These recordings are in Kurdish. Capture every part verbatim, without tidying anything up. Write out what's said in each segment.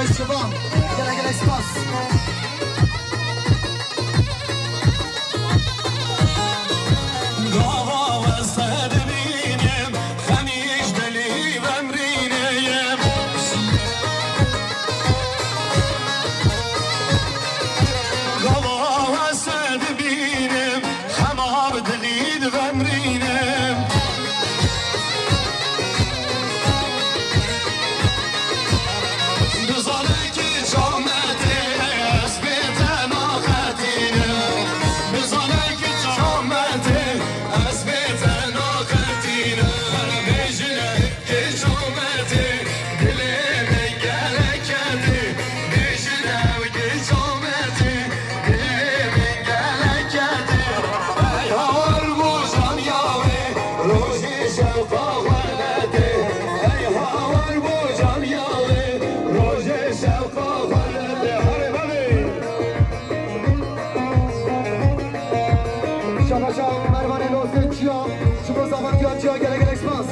Şivan, gelek gelek spas. Gava weste dibînim, xemî ji dilî vemrînim. Gava weste dibînim, xema bi dilî divemrînim. Bizane ki çametê ez bê te naxetînim. Bizane ki çametê ez bê te naxetînim. Bêjine ki çametê dilê min gelek ketê. Bêjine ki çametê dilê min gelek ketê. Ey hawar bo camiya wê, rojê şewqa xwe nedê. Ey hawar bo camiya wê, rojê şewqa xwe nedê. Herê belê. Şabaşa Mervanê Lozê Çiya, ji bo zamantiya Çiya gelek gelek spas.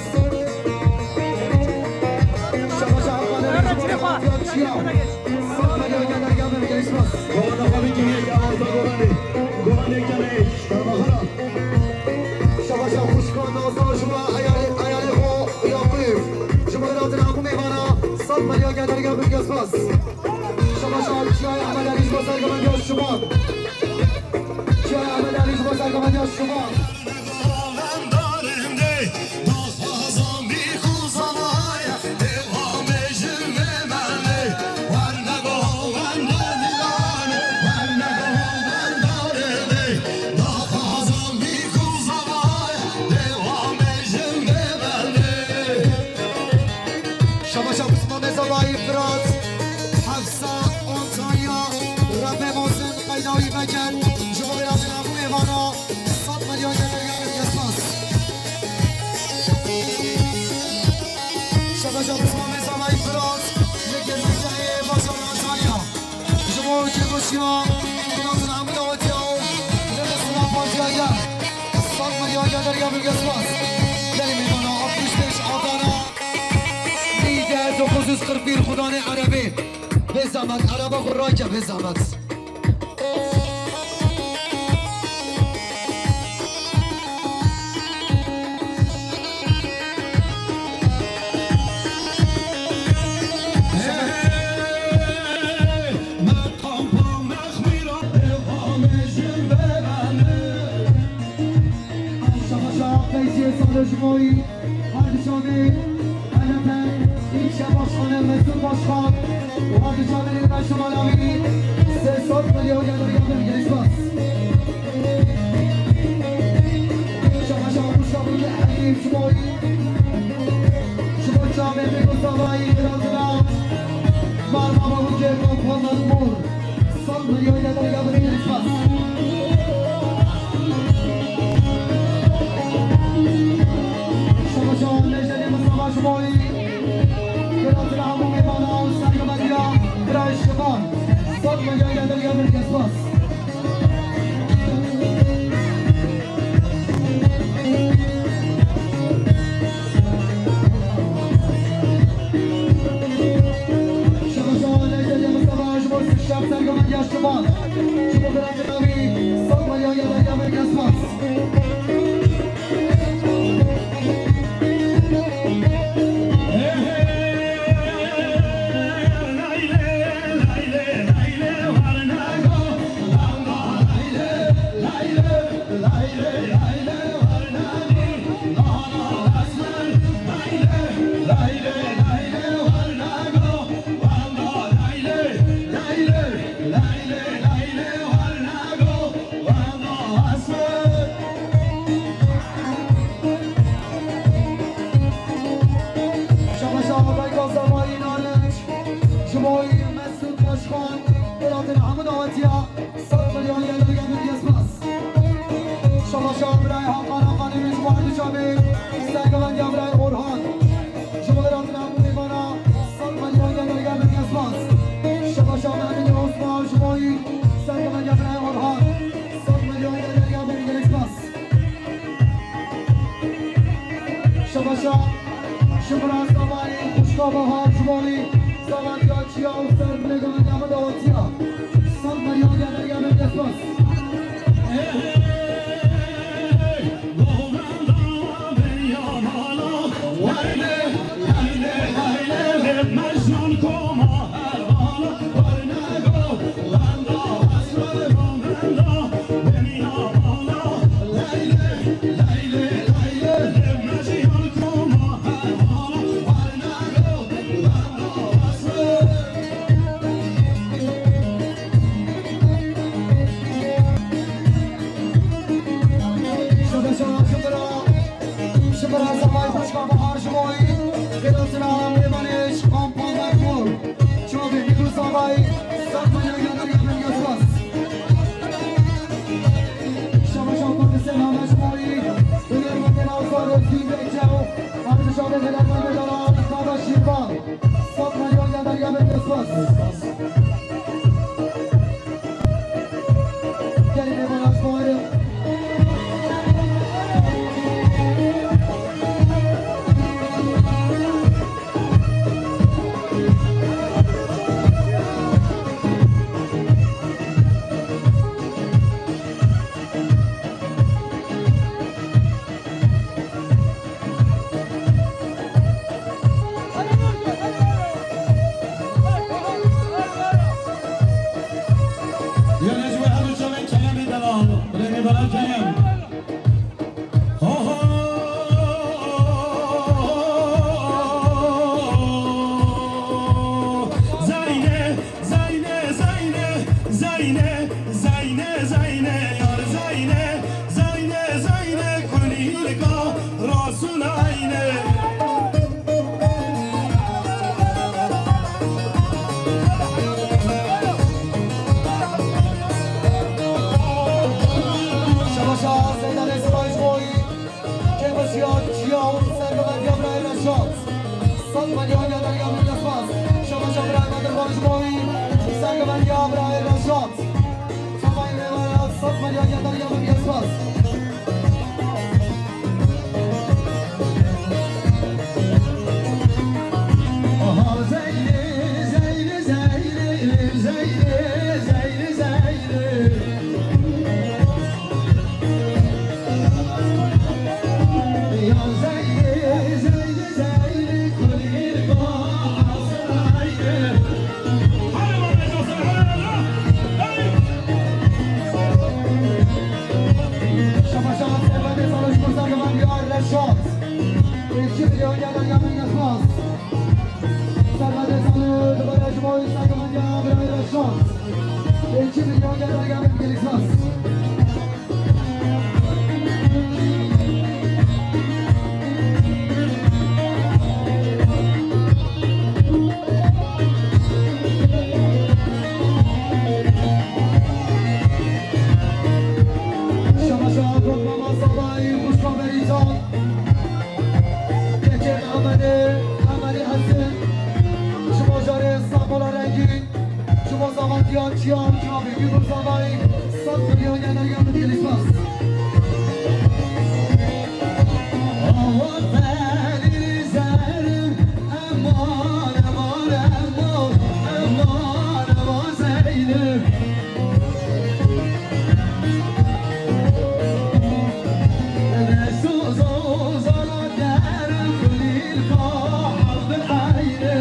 Şabaşa Mervanê Lozê Çiya. Sağ olun, gelek gelek spas. Goranê xwe bigihî, ya Goranê. Goranê gelek. Şabaşa xwişka Nazan, ji bo eyalê, eyalê xwe Yaqûb. Ji bo ratina hemû mêvana, sed milyon gelek gelek spas. Şabaşa Çiyayê Ehmed Elî ji bo serkemendiya Şivan. Çiyayê Ehmed Elî ji bo serkemendiya Şivan. Şabaşa Osman Mezavayî Firat, Hafsa Antalya, Rebê Mozin, Qeydawî Beker, ji bo wêrazên hemû mêvana, sed milyon gelek gelek spas. Şabaşa Osman Mezavayî Firat, li Girmîzeyê Bajarê Antalya. Ji bo kêfxweşiya, bi navê hemû dawetiya û li destuna partiya gel. Sed milyon gel derya bilge spas. Gelê mêvana altmış beş Adana. Lider dokuz yüz kırk bir Xudanê Erebê. Bê zehmet, ereba xwe rake, bê zehmet. Şabaşa Feyziye Sarıcımoy, Hadi Şami, Halepe, İlçe Başkanı Mesut Başkan, Hadi Şami'nin Başkan abi, ses sokma diyor, geldi, geldi, gelişmez. Şabaşa Muşabı'nın Elif Şumoy, Şumoy Şami, Mustafa İbrahim'e, Marmara Hoca, Muhammed Mor. Sed milyon geldi, geldi, gelişmez. Şabaşa Necdet'in Mustafa Şumoy, Kırat'ın Abu Meyvana, Saygı Medya, Kıraş Şumoy. Sed milyon geldi, geldi, gelişmez. Şabaşa Dayka Zavayî Narinc, ji bo Mesut Başkan, Beratên hemû dawetiya. Sed milyon geldi, geldi, geldi, spas. Şabaşa birayê Hakan, Hakan Ümüş, Muharrem Şamî, Sergeven Gevrey Orhan. Ji bo ratina hemû mêvana, sed milyon geldi, geldi, geldi, spas. Şabaşa Emin Osman, ji bo sergeven Gevrey Orhan, sed milyon geldi, geldi, geldi, spas. Şabaşa ji bo Zamanî, xwişka Bahar, ji bo Zamanî ya Çiya û Gelin emanet bayram. Yalnız ve hadu çalın Kerem'i de al. Reng'i bana Kerem. Ho, ho. Zeyne, zeyne, zeyne, zeyne, zeyne, zeyne, yar zeyne, zeyne, zeyne, kulîlka rasun eyne. Şabaşa, Seyda Esma Boy. Kêmesiya çiya û sergivendiya birayê Reşat. Sed milyon ya derya min ya spas. Şabaşa birayê Bedirxan ji bo wî sergivendiya birayê Reşat. Çavayê mêvana sed milyon ya derya min ya spas. Aha, Zeynê, Zeynê, Zeynê, Zeynê, Zeynê, Zeynê, Zeynê. Şabaşa, servete sağlık, bu sargıdan bir ayrı şans. İki milyon yerden yanın yatmaz. Servete sağlık, bu da şu boyun sargıdan bir ayrı şans. İki milyon yerden yanın gelişmez. Şabaşa Gotmama Sabayî, xwişka Berîtan. Keçê Amedê, Amedê Hesin. Ji bajarê Stenbola Rengîn. Ji bo zamantiya çiya û çavê wî bo zavayî sed milyon ya derya min gelişmez. Aferin zerim, eman, eman, eman, eman, eman Zeynep. Reşo zozala derim, kulîl kahal bin eyni.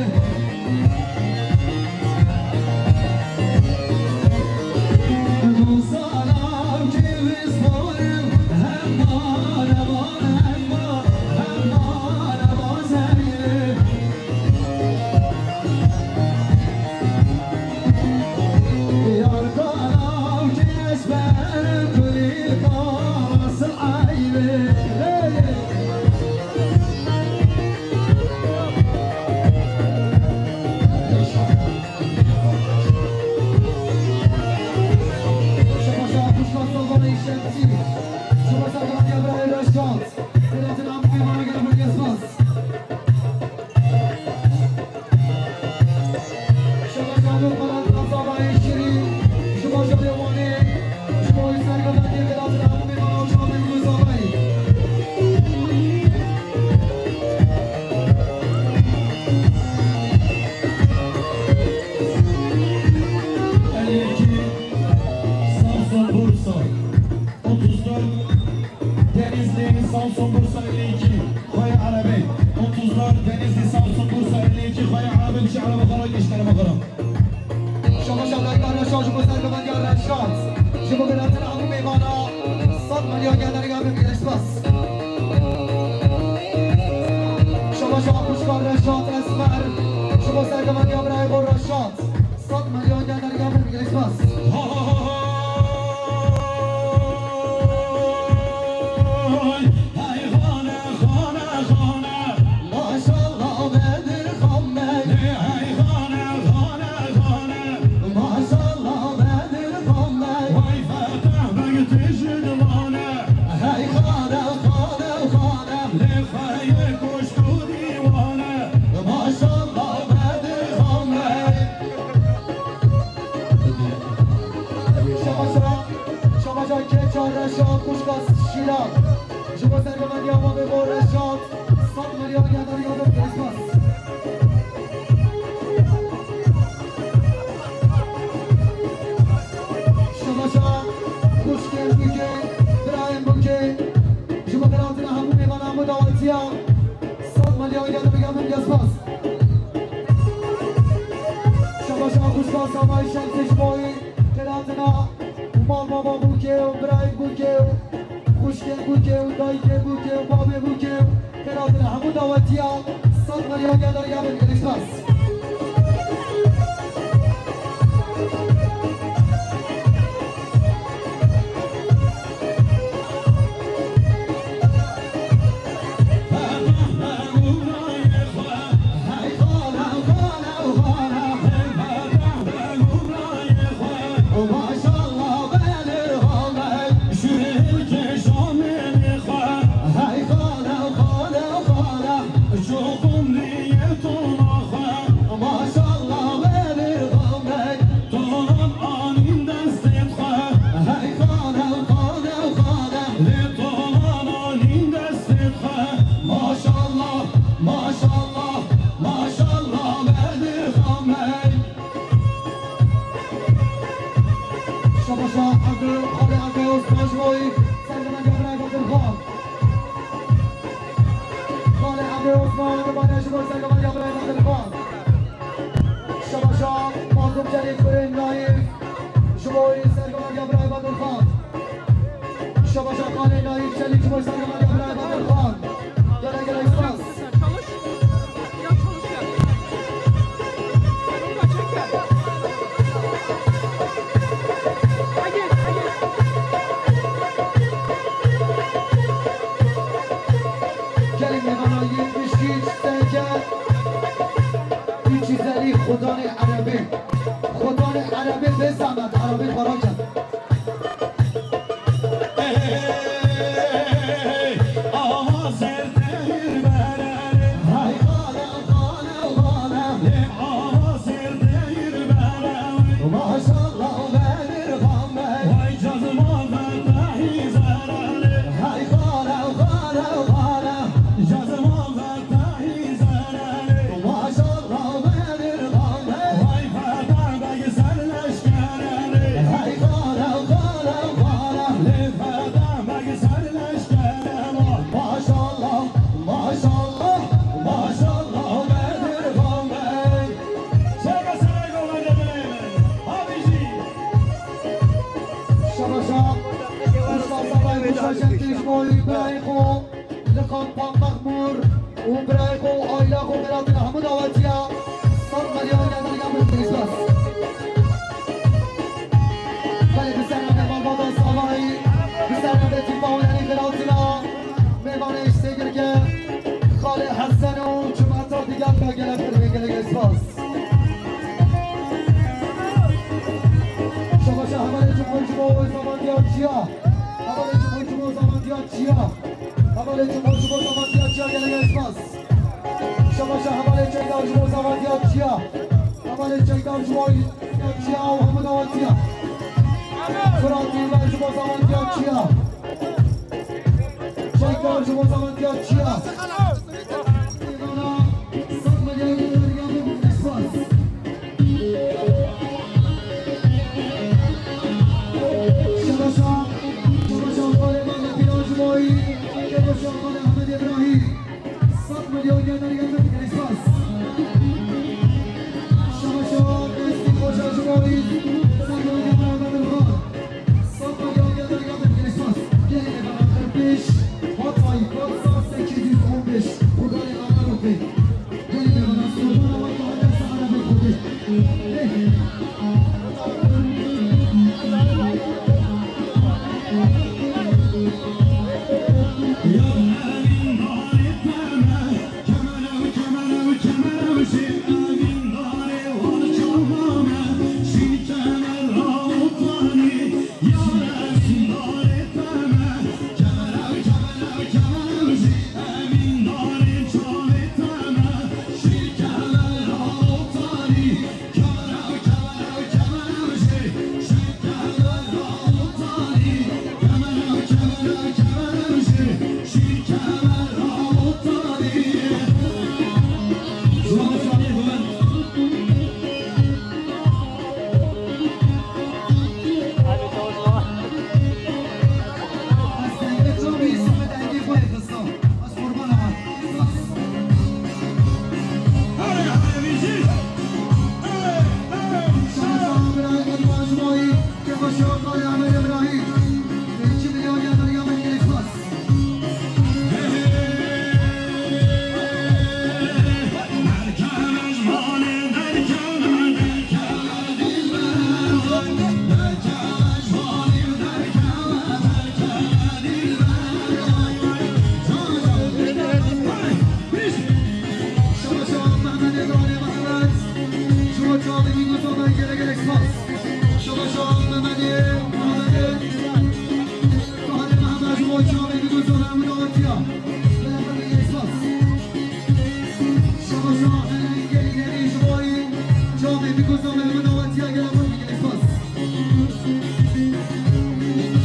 Elli iki, Samsun, Bursa. Otuz dört, Denizli, Samsun, Bursa, elli iki, Koyu Arabi. Otuz dört, Denizli, Samsun, Bursa, elli iki, Koyu Arabi, bir şey araba falan, geçti araba falan. Şabaş Abdülkadir Reşat, ji bo sergivendiya Reşat. Ji bo girêdayîna hemû mêvana sed milyon geleriya min gelişmez. Şabaş Abdülkadir Reşat Esmer, ji bo sergivendiya birayê xwe Reşat. Sed milyon geleriya min gelişmez. Hay, hay, xane, xane, xane. Maşallah Bedir Xan Bey. Hey, hey, xane, xane, xane. Maşallah Bedir Xan Bey. Vay Fetah Bey tijî divane. Hey xane, xane, xane. Lê xeyê kuşt û dîwane. Maşallah Bedir Xan Bey. Reşat, xwişka Şîlan. Ji bo sergovendiya mavê bo Reşat. Sed milyon ya derya bo Christmas. Şebaşa, xwişkên Bûkê, birayên Bûkê. Ji bo xelatina hemû mêvana hemû dawetiya. Sed milyon ya derya bo Christmas. Şebaşa, xwişka Samay Şemsê ji bo Kiratina û mal baba Bûkê û birayê Bûkê û xwişkê Bûkê û dayikê Bûkê û babê Bûkê û kiratina hemû dawetiya sed milyon ya derya bin Christmas. Maşallah, maşallah, maşallah Bedirxan Bey. Şabaşa Ebru, Xalê Ebru Osman ji bo sergovendiya birayê Bedirxan. Xalê Ebru Osman, bane ji bo sergovendiya birayê Bedirxan. Şabaşa Mazlûm Çelîk, kurên Naîf, ji bo sergovendiya birayê Bedirxan. Şabaşa Xalê Naîf Çelîk ji bo sergovendiya birayê Bedirxan. Gelek gelek spas. Çalış. Biraz çalış gel. Çek gel. Hayır, hayır. Gelin bana yetmiş üç derece. Üç yüz elli Xudanê Erebê. Xudanê Erebê bê zehmet, Erebê xwe raket. Maşallah, maşallah, maşallah Bedirxan Bey. Şebaşa, Usta Sabay Musa Şemsê ji bo birayê xwe. Li Kampa Mexmûr û birayê xwe û aîla xwe, xêratina hemû dawetiya sed milyon ya derya min Krîspas. Belê bi ser navê malbata Savayî, bi ser navê tîpa Welanî, xêratina mêvanê ji Sêgirke, Xalê Hesen û cemaeta diger de gelek pir gelek spas. Şabaşa hevalê Cumhur ji bo zamantiya çiya. Hevalê Cumhur ji bo zamantiya çiya. Hevalê Cumhur ji bo zamantiya çiya gelek spas. Şabaşa hevalê çekdar ji bo zamantiya çiya. Hevalê çekdar ji bo çiya û hemû dawetiya. Firat Dilber ji bo zamantiya çiya. Çekdar ji bo zamantiya çiya. Sed milyon ya derya min spas. Şebaşa, şebaşa Xalê Mehmet Pîran ji bo wî, şebaşa Xalê Ehmed Îbrahîm. Sed milyon ya derya min spas. Şebaşa Mesî Koca ji bo wî, sed milyon ya derya min. Sed milyon ya derya min spas. Gelin bana kırk beş, WhatsApp, WhatsApp sekiz yüz on beş. Buradan Arnavut Bey. Kuşka Mehmet Avatiya gelen bu bir spas.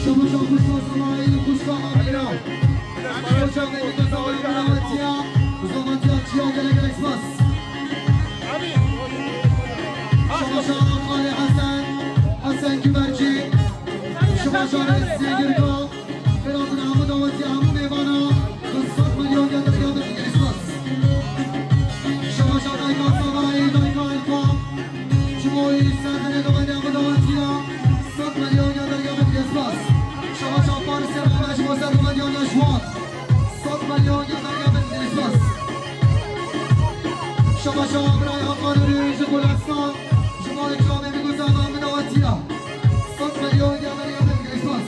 Şabaş Kuşka Sanayi Kuşka Amira. Hocam Mehmet Kuşka Mehmet Avatiya. Kuşka Avatiya Çiya gelen gelen spas. Şabaş Ali Hasan. Hasan Güberci. Şabaş Ali Zengirka. Beratın Ahmet Avatiya hemû mêvana. Kuşka milyon ya da ya da gelen spas. Şabaş Dayka Sanayi Dayka Elfa. Ji bo wî ser dilê dawetiya min dawetiya sed milyon ya derya min dê spas. Şabaş Abbas Serhana ji bo ser dawetiya min ji wan sed milyon ya derya min dê spas. Şabaş Abray Hakan Ürün ji Bulgaristan ji bo îkramê min guza min dawetiya sed milyon ya derya min dê spas.